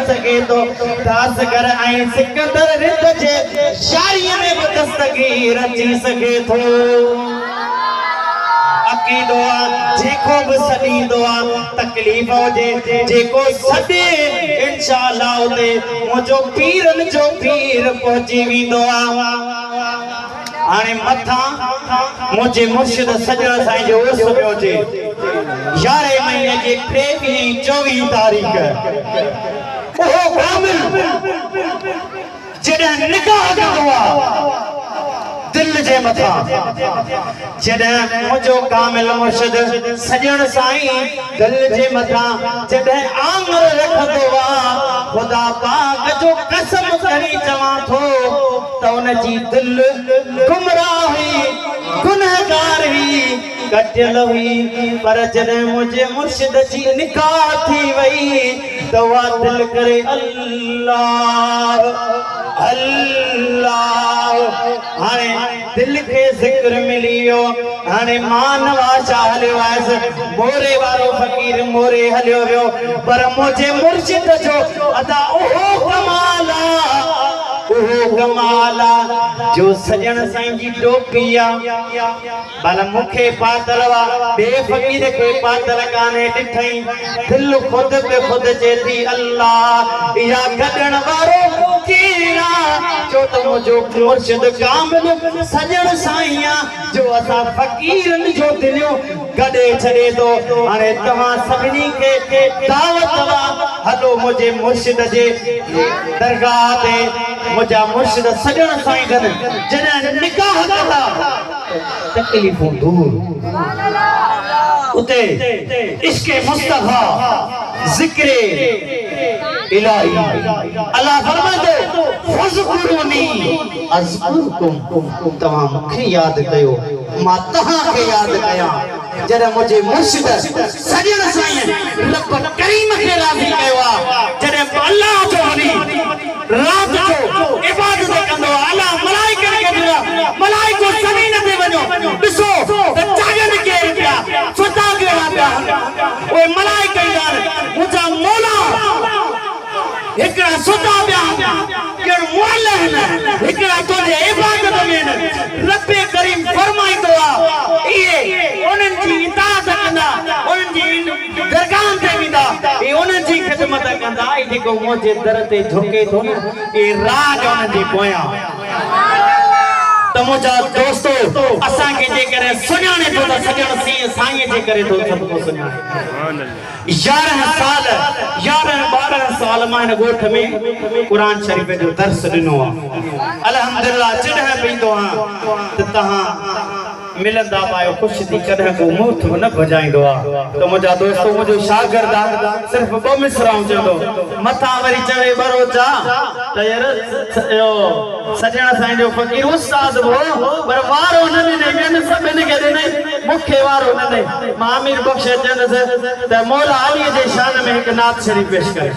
سگهي ٿو ته اصغر ۽ سڪندر رند جي شاعريء ۾ به دستگير اچي سگهي ٿو. عقيدو آ جيڪو به سڏيندو آ تڪليف هجي جيڪو سڏي انشاء الله اتي منهنجو پيرن جو پير پهچي ويندو آ. هاڻي مٿان منهنجي مرشد سڄڻ سائين جو عرس پيو اچي. يارهين مهيني جي ٽيويهين ۽ چوويهين تاريخ اهو ڪامل جڏهن نگاهه ڪندو آ دل جي مٿان جڏهن منهنجو ڪامل مرشد سڄڻ سائين دل جي مٿان جڏهن آڱر رکندو آ خدا پاڪ جو قسم کڻي چوان ٿو ته ان جي دل گمراهه هئي، گنهگار هئي، ڪٽيل هئي، پر جڏهن منهنجي مرشد جي نگاهه ٿي وئي ته اها دل ڪري الله الله هاڻي دل کي ذڪر ملي ويو، هاڻي مان نواشاهه هليو آيس، موري وارو فقير موري هليو ويو، پر منهنجي مرشد جو ادا اهو ڪمال آ. اهو ڪمال آ جو سڄڻ سائين جي ٽوپي آ ڀلا مون کي پاتل آ ٻئي فقير کي پاتل ڪانهي ڏٺئين دل خود به خود چئي ٿي الله اها گڏڻ وارو ڪير آ ڇو ته منهنجو مرشد ڪامل سڄڻ سائين آ جو اسان فقيرن جو دليون گڏي ڇڏي ٿو. هاڻي توهان سڀني کي دعوت آ، هلو منهنجي مرشد جي درگاهه تي. منهنجا مرشد سڄڻ سائين جن جڏهن نگاهه ڪندا ته تڪليفون دور. اتي عشق مصطفيٰ، ذڪر الاهي. الله فرمائي ٿو، فاذڪروني اذڪرڪم، توهان مون کي ياد ڪيو. مان توهان کي ياد ڪيان جڏهن منهنجي مرشد سڄڻ سائين رب ڪريم کي راضي ڪيو آ جڏهن به الله جو ولي رات جو عبادت ڪندو آ الله ملائڪن کي چوندو آ ملائڪو زمين تي وڃو ڏسو ته جاڳن ڪير پيا ستا ڪهڙا پيا آهن اهي ملائڪ ايندا آهن منهنجا مولا هڪڙا ستا پيا آهن، ڄڻ مئل آهن، هڪڙا تنهنجي عبادت ۾ آهن. رب ڪريم فرمائيندو آهي، اهي انهن جي اطاعت ڪندا، انهن جي درگاهن تي ويندا، اهي انهن جي خدمت ڪندا، ۽ جيڪو منهنجي در تي جهڪي ٿو نه، اهي راڄ انهن جي پويان. ته منهنجا دوستو! اسان کي جيڪڏهن سڃاڻي ٿو ته سڄڻ سائينء جي ڪري ٿو سڀ ڪو سڃاڻي. 11 سال، 11 ٻارنهن سال مان هن ڳوٺ ۾ قرآن شريف جو درس ڏنو آ. الحمدلله جڏهن به ايندو آهيان ته توهان ملندا به آهيو خوش ٿي ڪڏهن ڪو منهن ٿو نه ڀڄائيندو آ ته منهنجا دوستو منهنجو شاگرد آ صرف ٻه مصرعون چوندو مٿان وري چوي ٻروچا ته ير اهو سڄڻ سائين جو فقير استاد به هو پر وارو نه ڏنئي ٻين سڀن کي ڏنئي مون کي وارو نه ڏنئي. مان امير بخش کي چوندس ته مولا علي جي شان ۾ هڪ نعت شريف پيش ڪري.